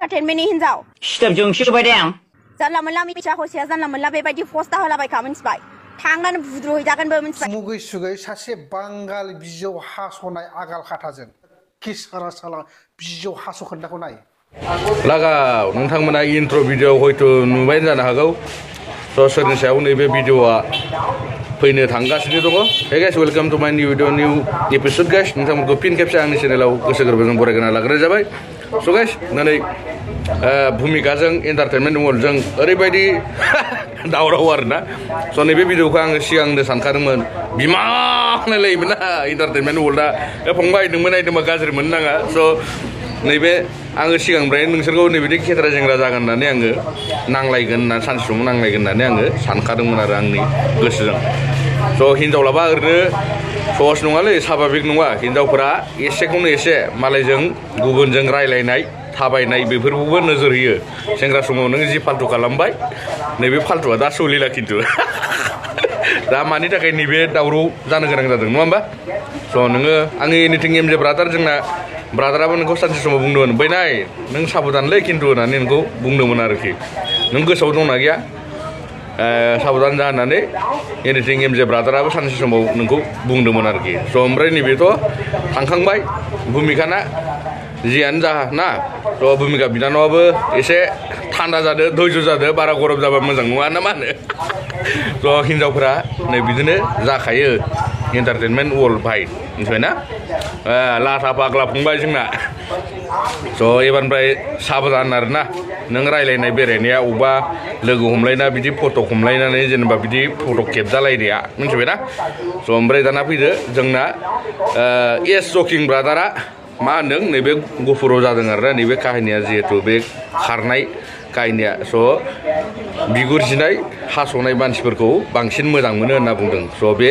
Entertainmentनि हिनजाव सिथोबजोंसो होबाय दे आं जानला मोनला मिथिया हसिया जानला मोनला बेबायदि पस्टा होलाबायखा मिथिबाय थांनानै बुद्रुहैजागोनबो मिथिबाय मुगै सुगै सासे बांगाल बिजौ हास'नाय आगाल खाथाजों किसारा साला बिजौ हास' खोन्दाखौ नाय लागाव नोंथांमोना इन्ट्र भिडिअ हयथ' नुबाय जानो हागौ स' सोरनि सायाव नैबे भिडिअआ फैनो थांगासिनो दङ hey guys welcome to my new video new episode guys नोंथांमोनखौ फिन खेबसे आंनि चेनेलाव गोसो गोरबोजों बरायग्रोना लाग्रोनाय जाबाय स' गाइस दिनै भुमिकाजों एन्टारटेनमेन्ट वर्ल्डजों ओरैबायदि दावराव आरोना स' नैबे भिडिअखौ आङो सिगांनो सानखादोंमोन बिमा होनलायलायोमोन ना एन्टारटेनमेन्ट वर्ल्डआ फंबाय नोंबो नायदोंबा गाज्रि मोननो नाङा स' नैबे आङो सिगांनिफ्राय नोंसोरखौ नैबिदि खेथ्रा जेंग्रा जागोन होननानै आङो नांलायगोन होननानै सानसे समाव नांलायगोन होननानै आङो सानखादोंमोन आरो आंनि गोसोजों स' हिनजावलाबा ओरैनो सहस नङालै साभाबिक नङा हिनजावफोरा एसेखौनो एसे मालायजों गुबुनजों रायलायनाय थाबायनाय बेफोरखौबो नोजोर होयो सेंग्रा समाव नों जि फाल्थु खालामबाय नैबे फाल्थुआ दा सोलिला खिन्थु दा मानि थाखाय नैबे दावराव जानो गोनां जादों नङा होमबा स' नोङो आंनि एनिथिं एमजे ब्रादार जोंना ब्रादाराबो नोंखौ सानसे समाव बुंदोंमोन बै नाय नों साबधानलै खिन्थु होननानै नोंखौ बुंदोंमोन आरोखि नों गोसोआव दंना गैया साबधान जा होननानै एनिथिं एमजे ब्रादाराबो सानसे समाव नोंखौ बुंदोंमोन आरोखि स' ओमफ्राय नैबेथ' थांखांबाय भुमिकाना जियानो जा ना थ' भुमिका बिनानावाबो एसे थान्दा जादो धैर्य जादो बारा गरम जाबा मोजां नङा ना मा होनो थ' हिनजावफोरा नै बिदिनो जाखायो एन्टारटेनमेन्ट वर्ल्ड भाइ मिथिबायना लाथा पाग्ला फंबाय जोंना स' एबारनिफ्राय साबधान आरोना नों रायलायनाय बेरायनाया अबेबा लोगो हमलायना बिदि फट' हमलायनानै जेनेबा बिदि फट' खेबजालायनाया मिथिबायना स' ओमफ्राय दाना फैदो जोंना एस जकिं ब्रादारा मा होनदों नैबे गुफुराव जादों आरोना नैबे काहिनिया जिहेतु बे खारनाय काहिनिया स' बिगुर जिनाय हास'नाय मानसिफोरखौ बांसिन मोजां मोनो होनना बुंदों स' बे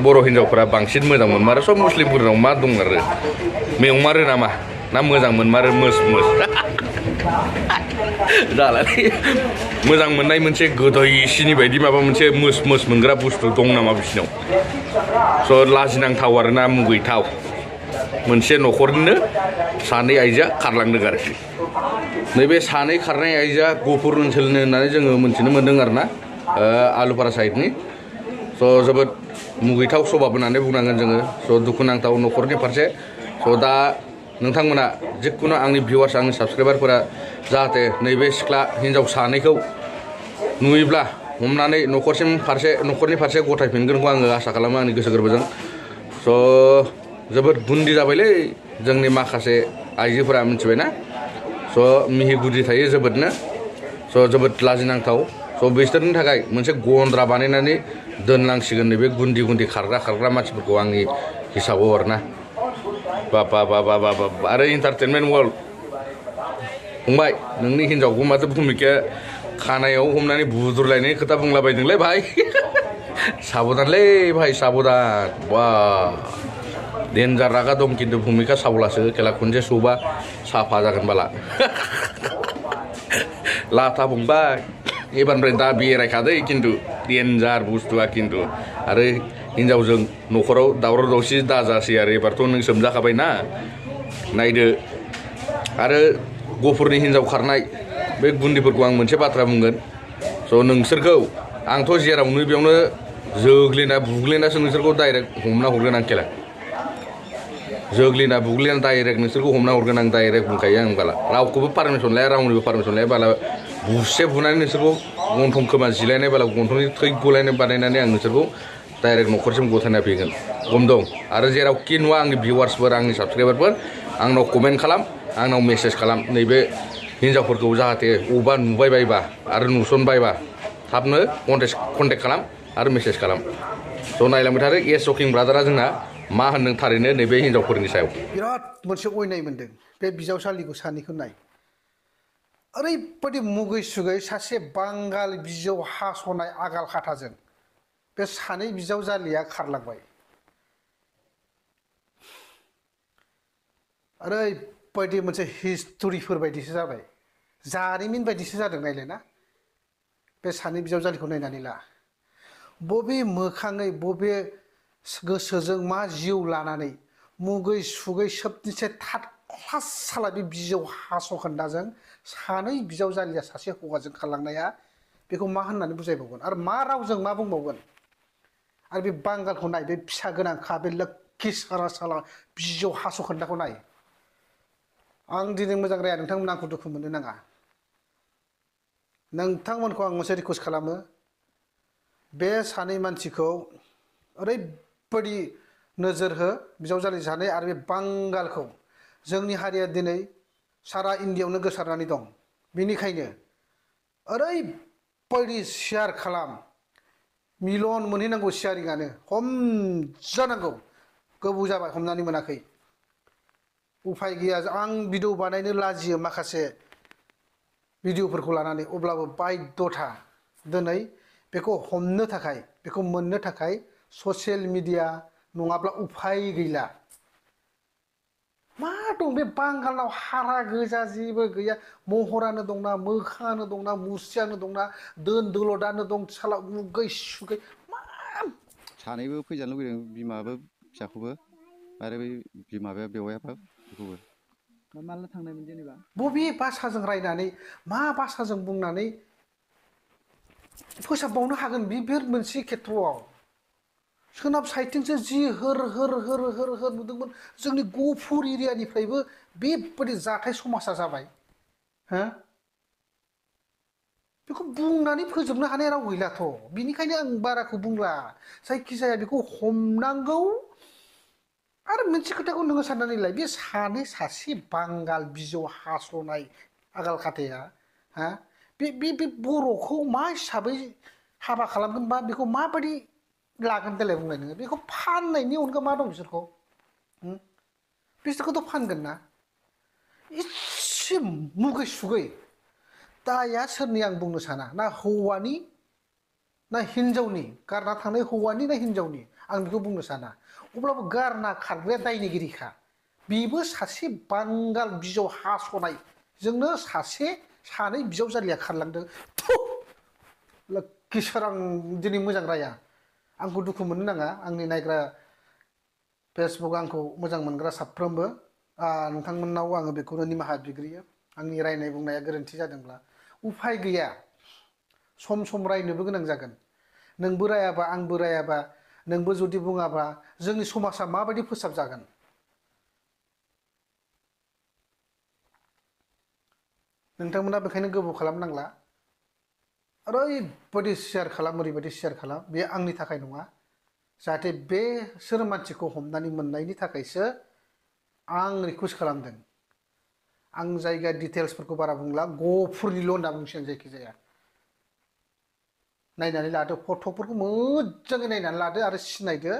बर' हिनजावफोरा बांसिन मोजां मोनमारो सब मुस्लिमफोरनाव मा दं आरो मेवमारो नामा ना मोजां मोनमारो मोस जालालै मोजां मोननाय मोनसे गोदैसिनि बायदि माबा मोनसे मोस मोनग्रा बुस्थु दं नामा बिसिनाव स' लाजिनांथाव आरोना मुगैथाव मोनसे न'खरनिनो सानै आइजोआ खारलांदों आरोखि नैबे सानै खारनाय आइजोआ गफुर ओनसोलनि होननानै जोङो मोनथिनो मोन्दों आरोना आलुपारा साइडनि स' जोबोद मुगैथाव सभाब होननानै बुंनांगोन जोङो स' दुखुनांथाव न'खरनि फारसे स' दा नोंथांमोना जिखुनु आंनि भिउवार्स आंनि साबसक्राइबारफोरा जाहाथे नैबे सिख्ला हिनजाव सानैखौ नुयोब्ला हमनानै न'खरनि फारसे गथायफिनगोनखौ आङो आसा खालामो आंनि गोसो गोरबोजों स' जोबोद गुन्दि जाबायलै जोंनि माखासे आइजोफोरा मिथिबायना स' मिहि गुदि थायो जोबोदनो स' जोबोद लाजिनांथाव स' बिसोरनि थाखाय मोनसे गन्द्रा बानायनानै दोननांसिगोन नैबे गुन्दि खारग्रा मानसिफोरखौ आंनि हिसाबाव आरोना बाबा आरो एन्टारटेनमेन्ट वर्ल्ड फंबाय नोंनि हिनजावखौ माथो भुमिकाया खानायाव हमनानै बुद्रुलायनाय खोथा बुंलाबायदोंलै भाइ साबधानलै भाइ साबधान बा डेन्जार रागा दं खिन्थु भुमिका सावलासो खेला खनसे सौबा साफा जागोन बाला लाथा फंबाय एबारनिफ्राय दा बेरायखादै खिन्थु डेन्जार बुस्थुआ खिन्थु आरो हिनजावजों न'खराव दावराव दावसि दाजासै आरो एबारथ' नों सोमजाखाबाय ना नायदो आरो गफुरनि हिनजाव खारनाय बे गुन्दिफोरखौ आं मोनसे बाथ्रा बुंगोन स' नोंसोरखौ आंथ' जेराव नुयो बेयावनो जोग्लिना बुग्लिनासो नोंसोरखौ डाइरेक्ट हमना हरगोन आं खेला जोग्लिना बुग्लिना डाइरेक्ट नोंसोरखौ हमना हरगोन आं डाइरेक्ट बुंखायो आं बाला रावखौबो पारमिसन लाया रावनिबो पारमिसन लाया बाला बुसे बुनानै नोंसोरखौ गन्थं खोमा जिलायनाय बाला गन्थंनि थै गलायनाय बानायनानै आं नोंसोरखौ डाइरेक्ट न'खरसिम गथायना फैगोन गम दं आरो जेरावखि नुवा आंनि भिउवार्सफोर आंनि साबसक्राइबारफोर आंनाव कमेन्ट खालाम आंनाव मेसेज खालाम नैबे हिनजावफोरखौ जाहाथे अबेबा नुबाय बायबा आरो नुसनबायबा थाबनो कन्टेक्ट खालाम आरो मेसेज खालाम स' नायलांबाय थादो एस जकिं ब्रादारा जोंना मा होनदों थारैनो नैबे हिनजावफोरनि सायाव बिराद मोनसे अयनाय मोन्दों बे बिजावसालिखौ सानैखौ नाय ओरैबायदि मुगै सुगै सासे बांगाल बिजौ हास'नाय आगाल खाथाजों बे सानै बिजावजालिया खारलांबाय ओरैबायदि मोनसे हिस्ट'रिफोर बायदिसो जाबाय जारिमिन बायदिसो जादों नायलाय ना बे सानै बिजावजालिखौ नायनानै ला बबे मोखाङै बबे गोसोजों मा जिउ लानानै मुगै सुगै सोबनिसे थाट क्लास साला बे बिजौ हास'खोन्दाजों सानै बिजावजालिया सासे हौवाजों खारलांनाया बेखौ मा होननानै बुजायबावगोन आरो मा रावजों मा बुंबावगोन आरो बे बांगालखौ नाय बे फिसा गोनांखा बे लोक्षि सारा साला बिजौ हास'खोन्दाखौ नाय आं दिनै मोजां राया नोंथांमोन आंखौ दुखु मोननो नाङा नोंथांमोनखौ आं मोनसे रिकुवेस्ट खालामो बे सानै मानसिखौ ओरैबायदि नोजोर हो बिजावजालि सानै आरो बे बांगालखौ जोंनि हारिया दिनै सारा इण्डियायावनो गोसारनानै दं बेनिखायनो ओरैबायदि शेयार खालाम मिलन मोनहैनांगौ शेयारिंआनो हमजानांगौ गोबाव जाबाय हमनानै मोनाखै उफाय गैया आं भिडिअ बानायनो लाजियो माखासे भिडिअफोरखौ लानानै अब्लाबो बायध्यथा दिनै बेखौ हमनो थाखाय बेखौ मोननो थाखाय ससियेल मिडिया नङाब्ला उफाय गैला मा दं बे बांगालाव हारा गोजा जेबो गैया महरानो दंना मोखाङानो दंना मुस्रियानो दंना दोन दोलदानो दं साला मुगै सुगै मा सानैबो फैजानो लुगैदों बिमाबो फिसाखौबो आरो बै बिमाया बेवाइयाबो बेखौबो माला थांनायमोन जेनेबा बबे भाषाजों रायनानै मा भाषाजों बुंनानै फोसाबबावनो हागोन बे मोनसे खेथ्रआव सोनाब साइडथिंसो जि होर होर होर होर होर नुदोंमोन जोंनि गफुर एरियानिफ्रायबो बेबायदि जाथाय समाजा जाबाय हो बेखौ बुंनानै फोजोबनो हानाय राव गैलाथ' बिनिखायनो आं बाराखौ बुंला जायखिजाया बेखौ हमनांगौ आरो मोनसे खोथाखौ नोङो साननानै लाय बे सासे बांगाल बिजौ हास'नाय आगाल खाथाया हा बे बर'खौ मा हिसाबै हाबा खालामगोन बा बेखौ माबायदि लागोन देलाय बुंलाय नोङो बेखौ फाननायनि अनगा मा दं बिसोरखौ बिसोरखौथ' फानगोन ना एसे मुगै सुगै दाया सोरनि आं बुंनो साना ना हौवानि ना हिनजावनि गारना थांनाय हौवानि ना हिनजावनि आं बेखौ बुंनो साना अब्लाबो गारना खारग्राया दायनिगिरिखा बेबो सासे बांगाल बिजौ हास'नायजोंनो सानै बिजावजालिया खारलांदों लोक्षिसोर आं दिनै मोजां राया आंखौ दुखु मोननो नाङा आंनि नायग्रा फेसबुक आंखौ मोजां मोनग्रा साफ्रोमबो नोंथांमोननाव आङो बेखौनो निमाहा बिग्रियो आंनि रायनाय बुंनाया गोरोन्थि जादोंब्ला उफाय गैया सम रायनोबो गोनां जागोन नोंबो रायाबा आंबो रायाबा नोंबो जुदि बुङाबा जोंनि समाजा माबायदि फोसाबजागोन नोंथांमोना बेखायनो गोबाव खालामनांला ओरैबायदि शेयार खालाम ओरैबायदि शेयार खालाम बे आंनि थाखाय नङा जाहाथे बेसोर मानसिखौ हमनानै मोननायनि थाखायसो आं रिकुवेस्ट खालामदों आं जायगा डिटेल्सफोरखौ बारा बुंला गफुरनिल' होनना बुंसिगोन जायखिजाया नायनानै लादो फट'फोरखौ मोजाङै नायनानै लादो आरो सिनायदो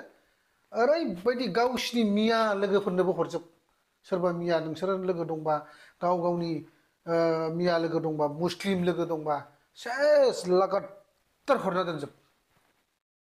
ओरैबायदि गावसिनि मिया लोगोफोरनोबो हरजोब सोरबा मिया नोंसोर लोगो दंबा गावनि मिया लोगो दंबा मुस्लिम लोगो दंबा सेस लागातार हरना दोनजोब